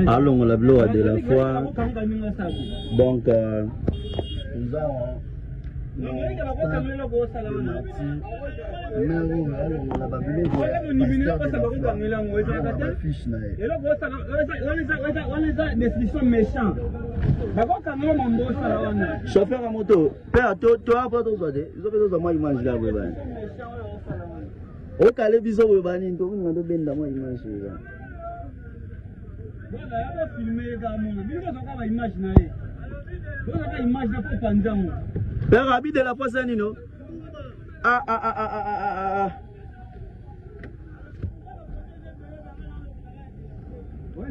Alongola biloko ya de la foi. Donc toza alongola babiloko ya bafiche na ye. Chauffeur ya moto père, toya po tozwa te, biso mpe tozwa mwa image kaka boye bani okale biso boye bani tokolinga tobenda mwa image boye bani. Père Abi de la foi nino. Ah ah ah ah ah ah ah.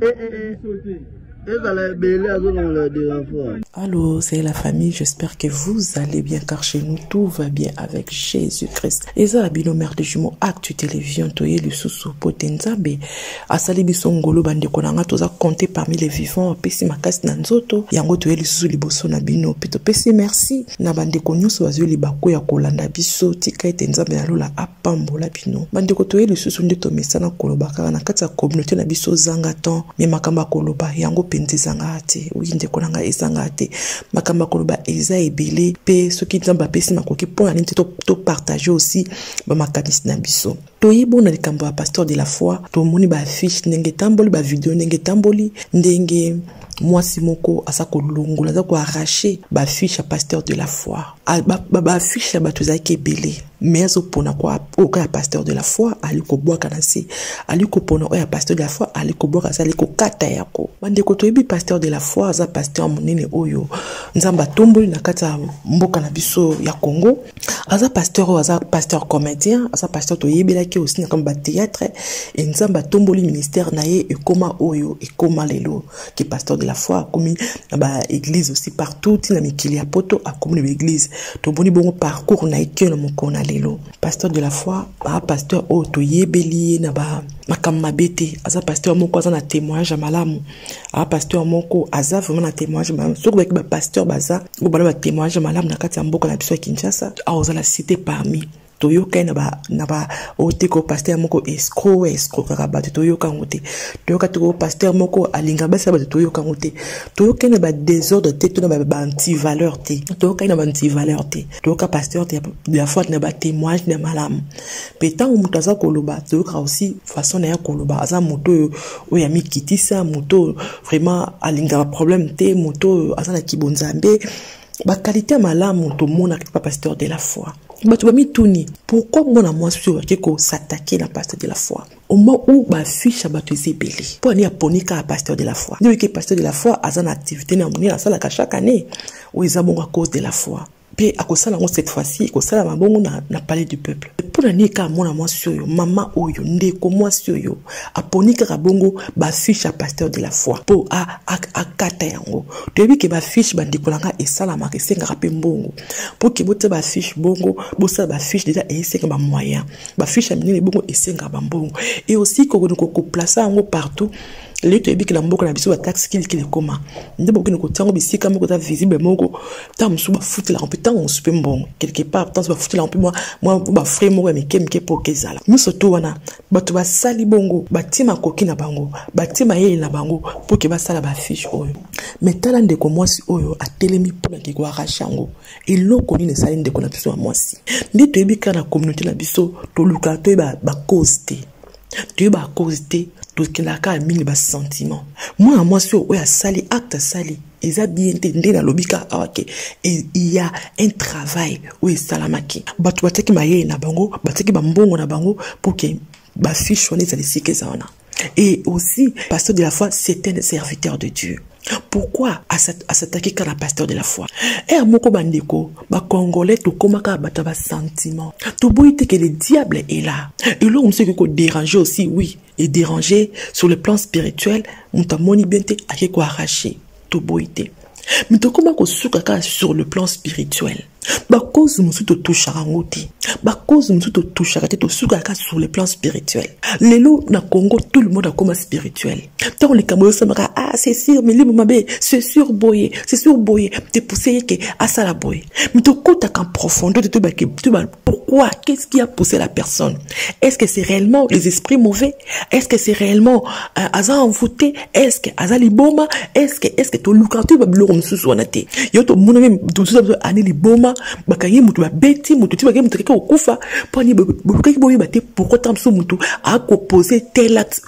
Eh eh eh. Ezala ebele azolongola de la foi. Allô, c'est la famille, j'espère que vous allez bien car chez nous tout va bien avec Jésus-Christ. Eza bino mère de jumeaux Actu Télévision toye lisusu po te Nzambe asali biso ngolu bandeko na nga toza compter parmi les vivants apesi makasi na nzoto yango toye lisusu liboso na bino pe topesi merci na bandeko nyonso bazwi libaku ya kolanda biso. Tika ete Nzambe na lola apambola bino. Bandeko, toye lisusu nde tomesana koloba kaka na kati ya communauté na biso zanga temps, mais makambo ya koloba yango mpenza ezangaka te. Oui ndeko na ngai, ezangaka te, makambo ya koloba eza ebele, mpe soki Nzambe apesi makoki mpo na nini te topartage aussi bamakanisi na biso. Toyebi na likambo ya pasteur de la foi, tomoni baaffiche ndenge etamboli, bavideo ndenge etamboli, ndenge mwasi moko aza kolongola, aza koarrache baaffiche ya pasteur de la foi. Baaffiche ya bato ezalaki ebele, mais azopona kwa oyo ya pasteur de la foi, ali kobwaka na se, ali kopona oyo ya pasteur de la foi, ali kobwaka se, ali kokata yako. Bandeko, toyebi pasteur de la foi aza pasteur monene oyo Nzambe atomboli na kati ya mboka na biso ya Congo. Aza pasteur oyo aza pasteur comédien, aza pasteur toyebelaki aussi na kamba théâtre, e Nzambe atomboli ministère na ye ekoma oyo ekoma lelo ke pasteur de la foi akomi na ba église aussi partout tina mikili ya poto, akomi na ba église. Tomoni bongo parcours na ye kino mokolo na lelo. Pasteur de la foi ba pasteur oyo toyebeli ye na ba makambo mabe te, aza pasteur moko aza na témoignage ya malamu, aza pasteur moko aza vraiment na témoignage malamu. Soki obaki ba pasteur baza oyo bana ba témoignage malamu na kati ya mboka na biso ya Kinshasa, akozala cité parmi. Toyoka ye na ba oyo te ko pasteur moko escroc, escroquaka bato, toyoka yango te. Toyoka te ko pasteur moko alinga basi ya bato, toyoka yango te. Toyoka ye na ba désordre te, to na ba anti-valeur te, toyoka ye na ba anti-valeur te. Toyoka pasteur de la foi na ba témoignage na malamu. Mpe ntango moto aza koloba, toyokaka aussi façon na ye koloba. Aza moto oyo oyo amikitisa, moto oyo vraiment alingaka problème te, moto oyo aza na kibonzambe, bakalite ya malamu tomonaka pa pasteur de la foi. Bato bamituni pourquoi mwana mwasi oyo ake kosatake na pasteur de la foi au moment où bafiche ya bato eza ebele? Mpo ani aponi kaka pasteur de la foi? Nde oyoki pasteur de la foi aza na activité na monene asalaka chaque année oyo eza bongo à cause de la foi, mpe akosala yango cette fois-ci ekosalama bongo na palais du peuple. Mpo na nini kaka mwana mwasi oyo, mama oyo, ndeko mwasi oyo aponi kaka bongo bafiche ya pasteur de la foi mpo akata yango? Toyebi ke bafiche, bandeko na nga, esalamaka, esengaka mpe mbongo mpo ke botia bafiche bongo, bosala bafiche deja esenga bamoyen, bafiche ya minene bongo esengaka bambongo, et aussi kokende koplace yango partout. Lelo toyebi ke na mboka na biso bataxe kilikili ekoma nde bokende kotia yango bisika moko eza visible moko, ntango mosusu bafutelaka mpe, ntango mosusu mpe mbongo quelque part, ntango mosusu bafutelaka mpe mwa bafrais moko ya mike mike mpo kezala nyonso to wana. Bato basali bongo, batie makoki na bango, batie mayele na bango mpo ke basala bafiche oyo. Mais tala ndeko mwasi oyo atelemi mpona ke koarrache yango. Eloko nini esali ndeko na biso ya mwasi? Nde toyebi kaka na communauté na biso, tolukaka toyeba bacause te, toyeba cause te, tokendaka kaka mingi basentiment. Mwana mwasi oyo oyo asali acte asali eza bien te. Nde nalobi kaka awa ke il y a un travail oyo esalamaki, bato batiaki mayele na bango, batiaki bambongo na bango pour ke bafiche wana ezala esika eza wana. Et aussi, pasteur de la foi, c'est un serviteur de Dieu. Pourquoi asataki kaka na pasteur de la foi? Ere moko bandeko bacongolais tokomaka bato ya basentiment, toboyi te ke le diable est là. Eloko mosusu ekoki kodéranger aussi, oui, et déranger sur le plan spirituel, moto amoni bien te, ake koarrache, toboyi te. Mais tokoma kosuka kaka sur le plan spirituel, bacause mosusu totouchaka yango te, bacause mosusu totouchaka te, tosukaka kaka sur le plan spirituel. Lelo na Congo tout le monde akoma spirituel. Ntango likambo ezosamaka, ah, c'est sûr milimo mabe, c'est sûr boye, c'est sûr boye te pousse ye ke asala boye, mais tokotaka en profondeur te, toyeba pourquoi. Pourquoi? Qu'est-ce qui a poussé la personne? Est-ce que c'est réellement les esprits mauvais? Est-ce que c'est réellement aza envoûté? Est-ce que aza liboma? Est-ce que toluka to babiloko mosusu wana te? Yo tomona meme mosusu ane liboma, bakangi motu, babeti motu ti bakangi motu kaka kokufa. Mpo ani bolukaki boyeba te pourquoi ntango mosusu motu akopose tel acte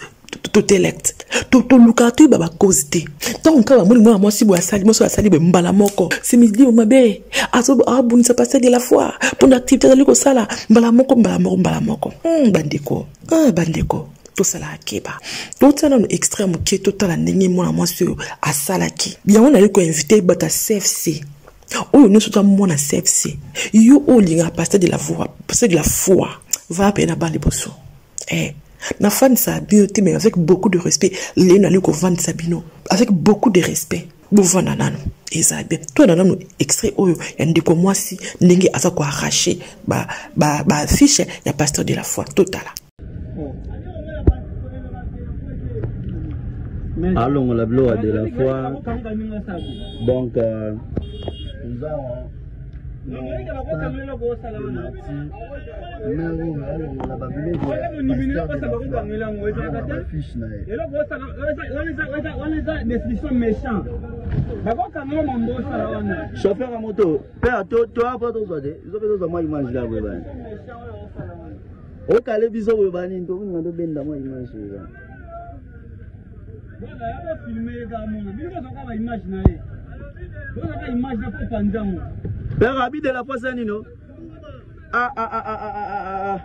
to tel acte? Tolukaka toyeba bacause te. Ntango kaka bamoni mwana mwasi boye asali, mwasi oyo asali boye, mbala moko se milimo mabe, abundisa pasteur de la foi mpona activité azali kosala, mbala moko, mbala moko, mbala moko. Bandeko, bandeko, tosalaka keba. Totia nano extrait moke, totala ndenge mwana mwasi oyo asalaki yango. Nali koinvite bato ya CFC oyo nyonso, toza mwana CFC, yo oyo olingaka pasteur de la foi, pasteur de la foi va mpe na ba liboso. Nafandisa bino te, mais avec beaucoup de respect. Lelo nali kovandisa bino avec beaucoup de respect. Bovanda nano, eza bien. Twana nano extrait oyo ya ndeko mwasi, ndenge aza koarrache baaffiche ba ya pasteur de la foi. Totala. Alongola biloko ya de la foi. Donc toza mare oyo alongola babiloko ya pasteur de la foi, bafiche na ye. Wana eza définition méchant, bakokanga mambo osala wana. Chauffeur ya moto père, toya po tozwa te, biso mpe tozwa mwa image kaka boye. Bani okale biso boye, banini tokolinga tobenda mwa image boye. Voilà, ya bafilme ye kaka, mona bino bazwaka baimage na ye, bozwaka image na po panzango. Père abi de la foi, c'est nino. Ah ah ah ah ah ah ah.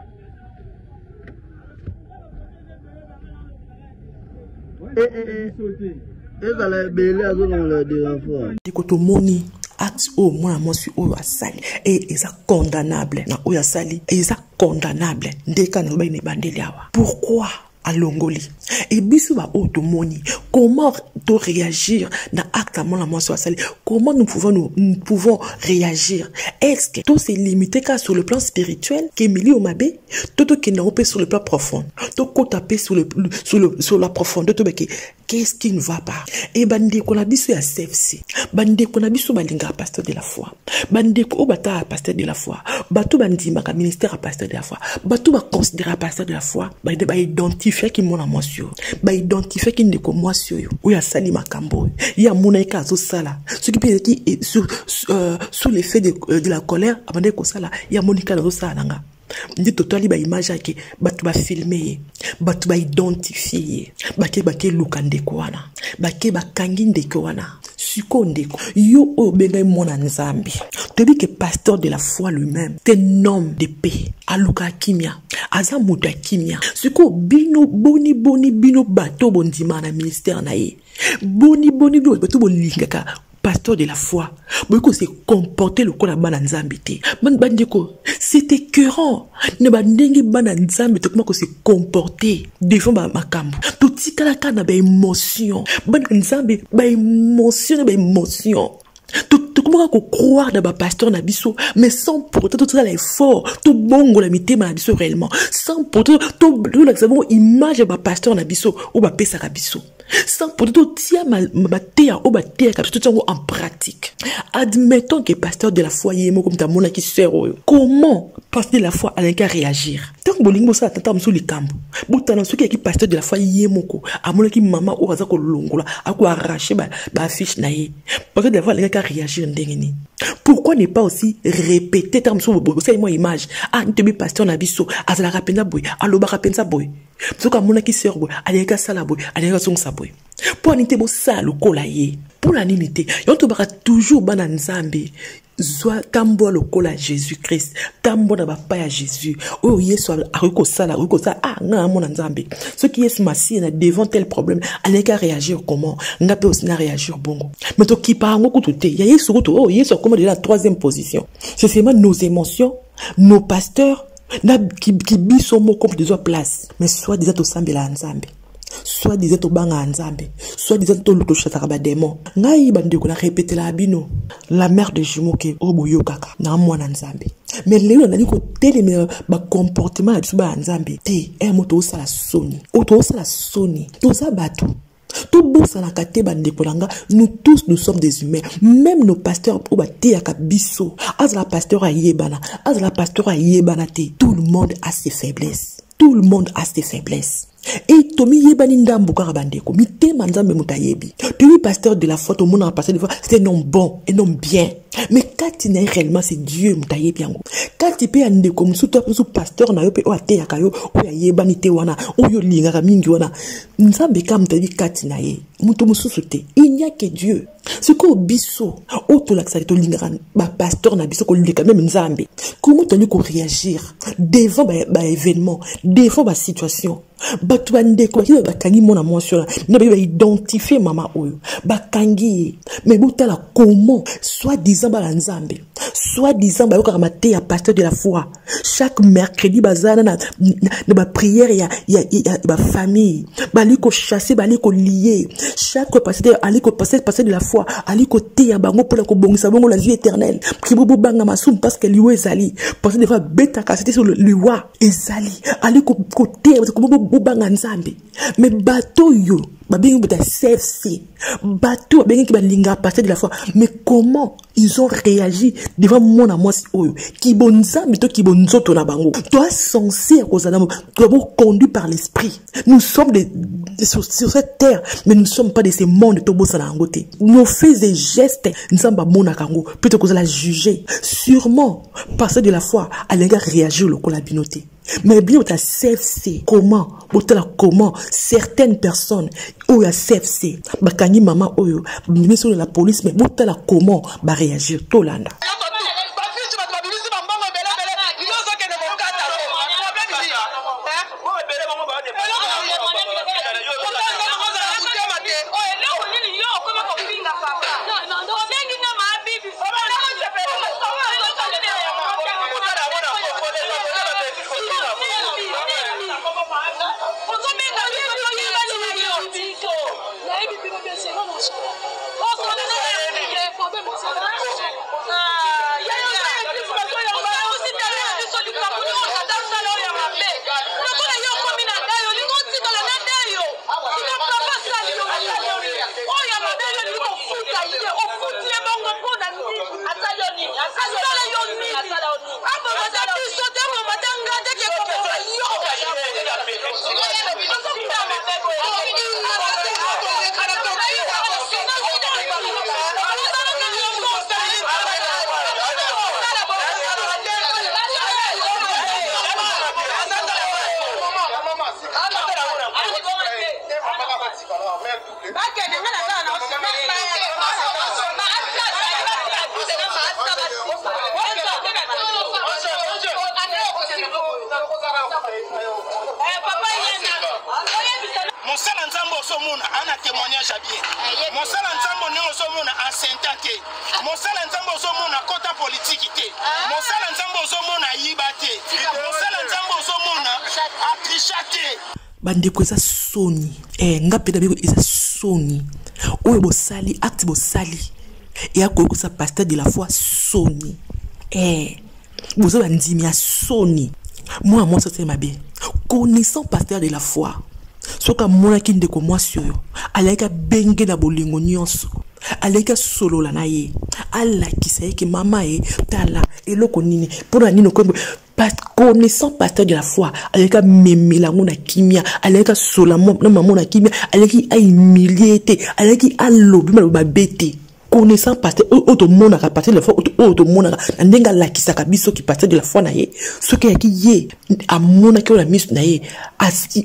Eh eh eh. Ezala ebele azolongola de la foi. Ndeko, tomoni acte oyo mwana mwasi oyo asali e eza condamnable. Na oyo asali eza condamnable. Ndeka nalobaki na ebandeli awa, pourquoi alongoli? E biso baoyo tomoni, comment to réagir na acte ya mwana mwasi oyo asali? Comment nous pouvons réagir? Est-ce que to se limiter kaka sur le plan spirituel ke milio mabe, to tokende yango mpe sur le plan profond, tokota mpe sur la profondeur, tobeke qu'est-ce qui ne va pas? E bandeko na biso ya CFC, bandeko na biso balingaka pasteur de la foi, bandeko oyo batala pasteur de la foi, bato bandimaka ministère ya pasteur de la foi, bato baconsidéraka pasteur de la foi, baidentifiaki mwana mwasi oyo, baidentifiaki ndeko mwasi oyo oyo asali makambo oyo. Ye amonaki kaka azosala, soki mpe ezalaki sous l'effet de la colère, abandaki kosala, ye amoni kaka azosala na nga. Nde totali baimage ake, bato bafilme ye, bato baidentifie ye, bake bakeluka ndeko wana, bake bakangi ndeko wana. Sikoyo ndeko, yo oyo obengai mwana Nzambe, toyebi ke pasteur de la foi lui-même te un homme de paix, alukaka kimia, aza moto ya kimia. Sikoyo bino, boni boni bino bato bondimaka na ministère na ye, boni boni bino bato bolingaka pasteur de la foi, boyi kose comporter lokola bana Nzambe te? Bandeko, c'est écœurant na bandenge bana Nzambe tokoma kose comporter devant bamakambo. Totikalaka na baémotion, bana Nzambe, baémotion na baémotion. Tokomaka kocroire na bapasteur na biso, mais sans pour autant tosala effort tobongola mitema na biso réellement, sans pour autant tolakisa bongo image ya bapasteur na biso oyo bapesaka biso, sans pour autant totia mateya oyo bateyaka biso, totia yango en pratique. Admettons que pasteur de la foi ye moko moto amonaki sœur oyo, comment pasteur de la foi alingaki aréagir? Ntango bolingi bosala tata mosusu likambo, botala soki yaki pasteur de la foi ye moko amonaki mama oyo aza kolongola, akoarrache baaffiche na ye, pasteur de la foi alingaki aréagir ndenge nini? Pourquoi ne pas aussi répéter? Ntango mosusu bosali mwa image: ah, ntoyebi pasteur na biso azalaka mpenza boye, alobaka mpenza boye, soki amonaki sœur boye alingaki asala boye, alingaki azongisa boye. Mpo anini te bosala lokola ye? Mpona nini te? Yango tobaka toujours, bana Nzambe, zwa tambola lokola Jésus Christ, tambola na bapa ya Jésus. Oyo Yesu akoki kosala, akoki kosala. Ah, nga namona Nzambe, soki Yesu Masiya na devant tel problème alingaki aréagir comment, nga mpe aussi na réagir bongo. Mais tokipa yango kutu te ya Yesu kutu. Oyo Yesu akoma déjà na troisième position, c'est seulement nos émotions, nos pasteurs na ki biso moko tozwa place. Mais soit disant tosambela ya Nzambe, soit disant tobangaka Nzambe, soit disant tochassaka badémon. Ngai bandeko, na repetelaka bino, la mère de jumeau, ke oyo boyokaka na mwana Nzambe, mais lelo nazali kotelemela bacomportement na biso baya Nzambe te. Ere mo tozosala soni, oyo tozosala soni, toza bato. Tobosanaka te, bandeko na nga, nous tous, nous sommes des humains. Même nos pasteurs oyo bateyaka biso, azala pasteur ayebana, azala pasteur ayebana te, tout le monde a ses faiblesses, tout le monde a ses faiblesses. E tomiyebani ndambo kaka, bandeko. Mitema, Nzambe moto ayebi. Toyebi pasteur de la foi, tomonaka pasteur de la foi, c'est un homme bon, un homme bien, mais kati na ye réellement, c'est Dieu moto ayebi yango. Kati mpe ya ndeko mosusu to mosusu, pasteur na yo mpe oyo ateyaka yo, oyo ayebani te wana, oyo olingaka mingi wana, Nzambe kaka moto ayebi kati na ye, moto mosusu te. Il n'y a que Dieu. Sikoyo biso oyo tolakisaka tolingaka bapasteur na biso koleka même Nzambe, comment toli koréagir devant baévénement, devant basituation? Bato, bandeko, baki bakangi mwana mwasi wana na bayi baidentifie mama oyo, bakangi ye. Mais botala comment, soit disant bana Nzambe, soit disant bayokaka mateya pasteur de la foi chaque mercredi, baza na baprière ya bafamille, bali kochasser, bali kolier. Chaque pasteur ali kopasser, pasteur de la foi ali koteya bango mpona kobongisa bango la vie éternelle, ki bobanga masumu parce que liwa ezali. Pasteur de foi abetaka sete sur liwa ezali, ali koteya bobanga Nzambe. Mais bato oyo babengi bota CFC, bato babengaki balingaka pasteur de la foi, mais comment ils ont réagi devant mwana mwasi oyo? Kibonzambe to kibonzoto na bango? Toa censé ya kozala d'abord conduit par l'esprit. Nous sommes sur cette terre, mais nous ne sommes pas de ce monde. Tobosana yango te. Nos faits et gestes, Nzambe amonaka yango mpe tokozala juge. Sûrement pasteur de la foi alingi réagir lokola bino te. Mais bien ota CFC, comment, botala comment certaines personnes oyo ya CFC bakangi mama oyo biso na la police, mais botala comment baréagir. Tolanda. Bafisi, bato babimisi bambongo ebelebele, yo ozokende kokata. Problème nini? Ozala motema te. Eloko nini yo okoma kofinga papa? Obengi nga maabibi. Eloko nini? Ozobenga biso, toyebani na yo. Nayebi bino bien. Biso likambo nyonso, ata sala oyo ya mabe lokola yo okomi na dayo, olingi otikala na dayo. Sika papa asali yo oyo ya mabe, yo olingi kofuta ye. Ofuti ye bongo mpo na nini? Asala yo nini? Abomata biso te, abomata nga te, ke koboma yo. Bakende, nga naza na. Mosala Nzambe ozomona ana témoignage ya bien. Mosala Nzambe ndenge ozomona asenta te. Mosala Nzambe ozomona kota politiki te. Mosala Nzambe ozomona ayiba te. Mosala Nzambe ozomona atricha te. Bandeko, eza soni. Nga mpe nabeko, eza soni oyo bosali, acte bosali eya koyokisa pasteur de la foi soni. Boza bandimi ya soni. Mwana mwasi asali mabe. Connaissant pasteur de la foi, soki amonaki ndeko mwasi oyo, alaki abenge na bolingo nyonso, alaki asolola na ye, alakisa ye ke mama ye, tala eloko nini, mpona nini okomi. Connaissant pasteur de la foi, alaki amemela yango na kimia, alaki asola na mama na kimia, alaki ahumilie te, alaki alobi maloba mabe te. Connaissant pasteur oyo tomonaka, pasteur de la foi oyo tomonaka na ndenge alakisaka biso ki pasteur de la foi na ye, soki ayaki ye amonaki oyo na miso na ye,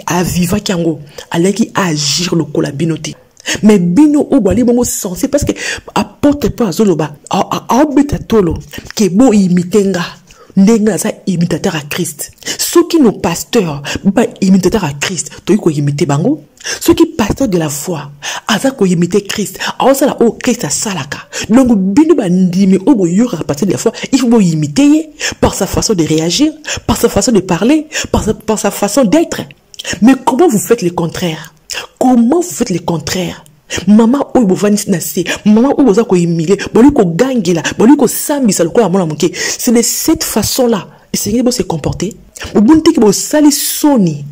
avivaki yango, alaki agir lokola bino te. Mais bino oyo bali bongo censé, parce que apôtre mpo azoloba, aobeta tolo ke boimite nga ndenge aza imitateur ya Christ. Soki nos pasteurs baimitateur ya Christ, toyei koimite bango. Soki pasteur de la foi aza koimite Christ, aosala oyo Christ asalaka, donc bino bandimi oyo boyokaka pasteur de la foi, il faut boimite ye par sa façon de réagir, par sa façon de parler, par sa façon d'être. Mais comment vous faites le contraire? Comment vous faites le contraire? Mama oyo bovandisi na se, mama oyo boza kohumilie, boli kogangela, boli kosambisa lokola mwana moke, c'est de cette façon là esengeli bose comporter? Bobuni teke bosali soni.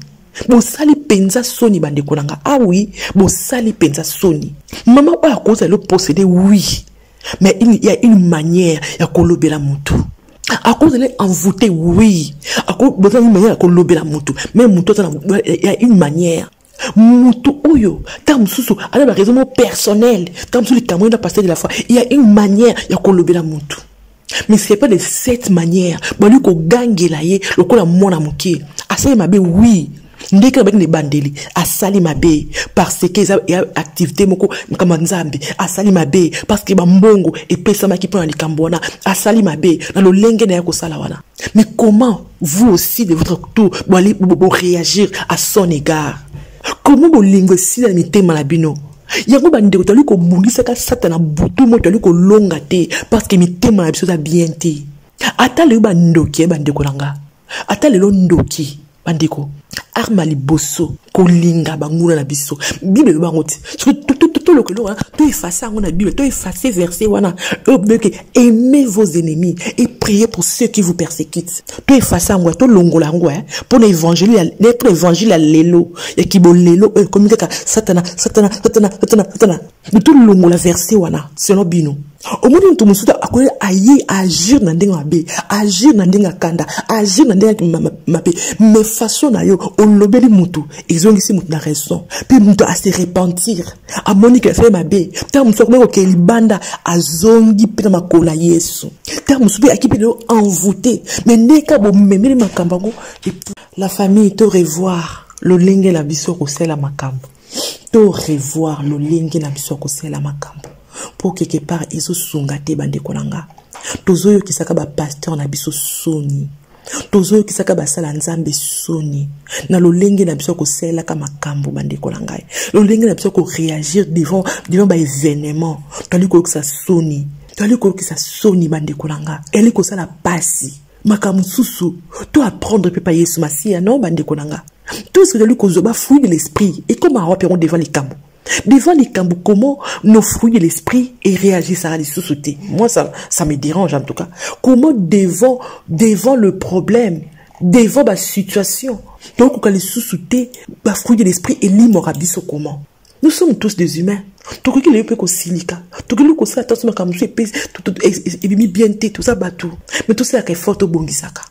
Bosali mpenza soni, bandeko na nga. Ah oui, bosali mpenza soni. Mama oyo akozala lo posséder, oui, mais il y a une manière ya kolobela motu. Akozala envoûté, oui, akozala une manière ya kolobela motu, mais motu aza, il y a une manière. Motu oyo ntango mosusu aza ba raison moko personnel, ntango mosusu likambo na pasteur de la foi, il y a une manière ya kolobela motu, mais c'est pas de cette manière bali kogangela ye lokola mwana moke. Asali mabe, oui, ndenge na baki na ebandeli, asali mabe parce que eza ya activité moko, makambo ya Nzambe. Asali mabe parce que bambongo epesamaki mpo na likambo wana. Asali mabe na lolenge na ye kosala wana. Mais comment vous aussi, de votre tour, boali boréagir à son égard? Comment bolingo esila na mitema na bino? Yango bandeko, toali kobundisaka Satana butu mo, toali kolonga te parce que mitema na biso eza bien te. Ata lelo bandoki ya bandeko na nga, ata lelo ndoki, bandeko, arme liboso kolinga banguna na biso. Bible eloba yango ti. Soki toloka eloko wana, toeffacer yango na Bible, toeffacer verset wana oyo que "aimez vos ennemis et priez pour ceux qui vous persécutent". Toeffacer yango, tolongola yango mpona évangile, mpona évangile ya lelo ya kibolelo oyo ekomi kaka Satana, Satana, Satana, Satana, Satana. Tolongola verset wana. Selon bino, omoni moto mosusu akoki aye agir na ndenge mabe, agir na ndenge akanda, agir na ndenge mabe, mais façon na yo olobeli motu ezongisi motu na raison, mpe moto ase repentir, amoni ke asali mabe. Ntango mosusu akomi kokende libanda, azongi mpe na makolo ya Yesu. Ntango mosusu mpe aki mpe lelo envoûté, mais ndenge bomemeli makambo yango. La famille, to revoir lolenge na biso kosala makambo, to revoir lolenge na biso kosala makambo, mpo quelque part ezosunga te. Bandeko na nga, tozoyokisaka bapasteur na biso soni, tozoyokisaka basala Nzambe soni na lolenge na biso kosalelaka makambo. Bandeko na ngai, lolenge na biso koréagir devant baévénement, toali koyokisa soni, toali koyokisa soni. Bandeko na nga, eli kosala pasi. Makambo mosusu to apprendre mpe pa Yesu Masiya. Non, bandeko na nga, tout ce que tozali kozwa, bafruit de l'esprit ekóma wapi yango devant likambo? Devant likambo, comment nos fruits de l'esprit et réagissent à lisusu te? Moi, ça me dérange en tout cas. Comment devant le problème, devant ba situation, tokoka lisusu te, bafruit de l'esprit elimora biso? Comment? Nous sommes tous des humains. Tokoki lelo mpe kosilika, tokoki kosala taso makambo mosusu ebimi bien te. Toza bato, mais tosalaka effort, tobongisaka.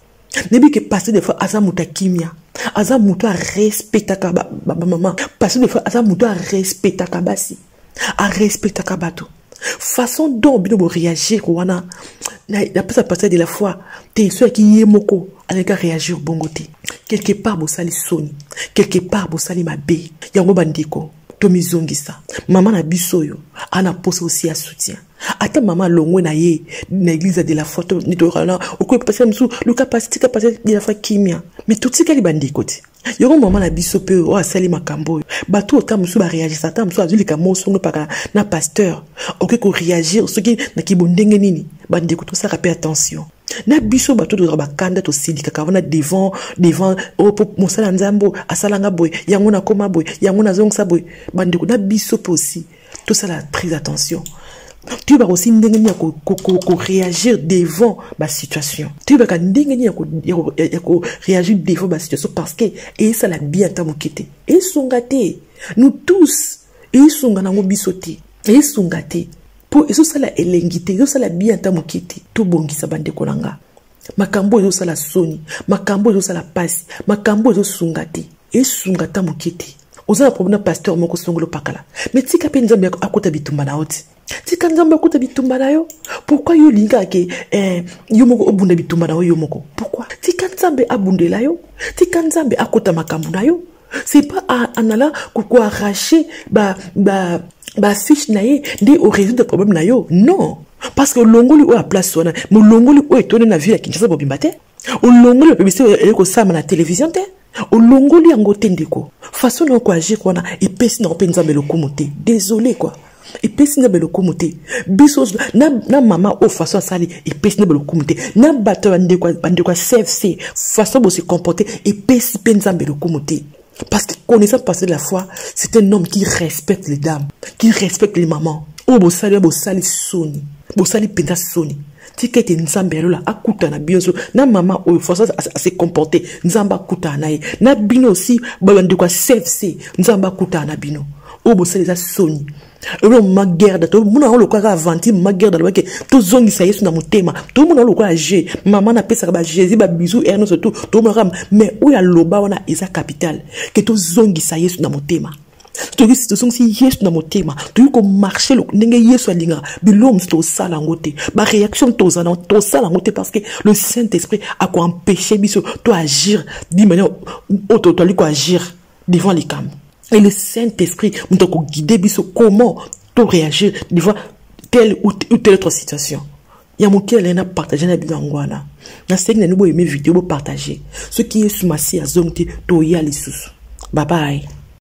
Nayebi ke pasteur des fois aza moto akimia, aza moto arespectaka bamama. Pasteur des fois aza moto arespectaka basi, arespectaka bato. Façon dont bino boréagir wana, napesa pasteur de la foi te. Soki ye moko aleka réagir bongo te, quelque part bosali soni, quelque part bosali mabe. Yango bandeko, tomizongisa. Mama na biso oyo ana posa aussi ya soutien. Ata mama alongwe na ye na église de la foi, okoyi pasteur mosusu, luka pasi, tika pasteur de la foi kimia. Mais totikali bandeko te. Yango mama na biso mpe oyo asali makambo oyo, bato oyo ta mosusu baréagisa, ata mosusu azwi likambo osongo epaka na pasteur, okoki koréagir soki na kibo ndenge nini. Bandeko, tosalaka mpe attention na biso bato tozala bakanda, tosilikaka wana devant oyo po mosala ya Nzambe asalanga boye, yango nakóma boye, yango nazongisa boye. Bandeko, na biso mpe aussi tosala très attention. Toyebaka aussi ndenge nini ya koréagir devant basituation, toyebaka ndenge nini ya koréagir devant basituation, parce que eyesala bien ata moke te, esunga te. Nous tous, esunga nango biso te, esunga te, mpo ezosala elengi te, ezosala bien ata moke te. Tobongisa, bandeko na nga. Makambo oyo ezosala soni, makambo oyo ezosala pasi, makambo oyo ezosunga te, esunga ata moke te. Oza na problème na pasteur moko songolo pakala, mais tika mpe Nzambe akota bitumba na yo ti. Tika Nzambe akota bitumba na yo. Pourquoi yo olingaka ke yo moko obunda bitumba na yo, yo moko? Pourquoi? Tika Nzambe abundela yo, tika Nzambe akota makambo na yo. C'est pas en allant koarracher bafiche na ye nde orésoudre problème na yo. Non, parce que olongoli oyo ya place wana, molongoli oyo etondi na ville ya Kinshasa bobimba te, olongoli bapublicité oyo kosalama na télévision te, olongoli yango te. Ndeko, façon na yo koagir wana epesi nango mpe Nzambe lokumu te. Désolé quoi, epesi Nzambe lokumu te. Biso na mama oyo, façon asali epesi Nzambe lokumu te. Na bato ya bandeko ya CFC, façon bose comporte epesi mpe Nzambe lokumu te, parce que connaissant pasteur de la foi, c'est un homme qui respecte les dames, qui respecte les mamans. Oyo bosali, bosali soni, bosali mpenza soni. Tika ete Nzambe ya lola akutana na bino na mama oyo façon ase comporter, Nzambe akutana na ye na bino aussi, bandeko ya CFC, Nzambe akutana na bino. Oyo bosala eza soni. Eloko mama Gerda, tomona yango lokola kaka aventure. Mama Gerda alobaki tozongisa Yesu na motema, tomona yango lokola je mama napesaka ba Jésus ba bisous air nyonso tu, tomona kaka. Mais oyo aloba wana eza capital ke tozongisa Yesu na motema. Toki tozongisi Yesu na motema, toki komarche ndenge Yesu alingaka. Biloko mosusu tosala yango te, baréaction tozala tosala yango te, parce que le Saint Esprit akoempêche biso to agir d'une manière oyo toali koagir devant likambo. Et le Saint-Esprit moto akoguide biso comment to réagir devant telle ou telle autre situation. Ya moke alai na partage na bino yango wana. Nasengi na bino boyeme video, bopartage. Soki Yesu Masiya azongi te, toya lisusu. Bye bye.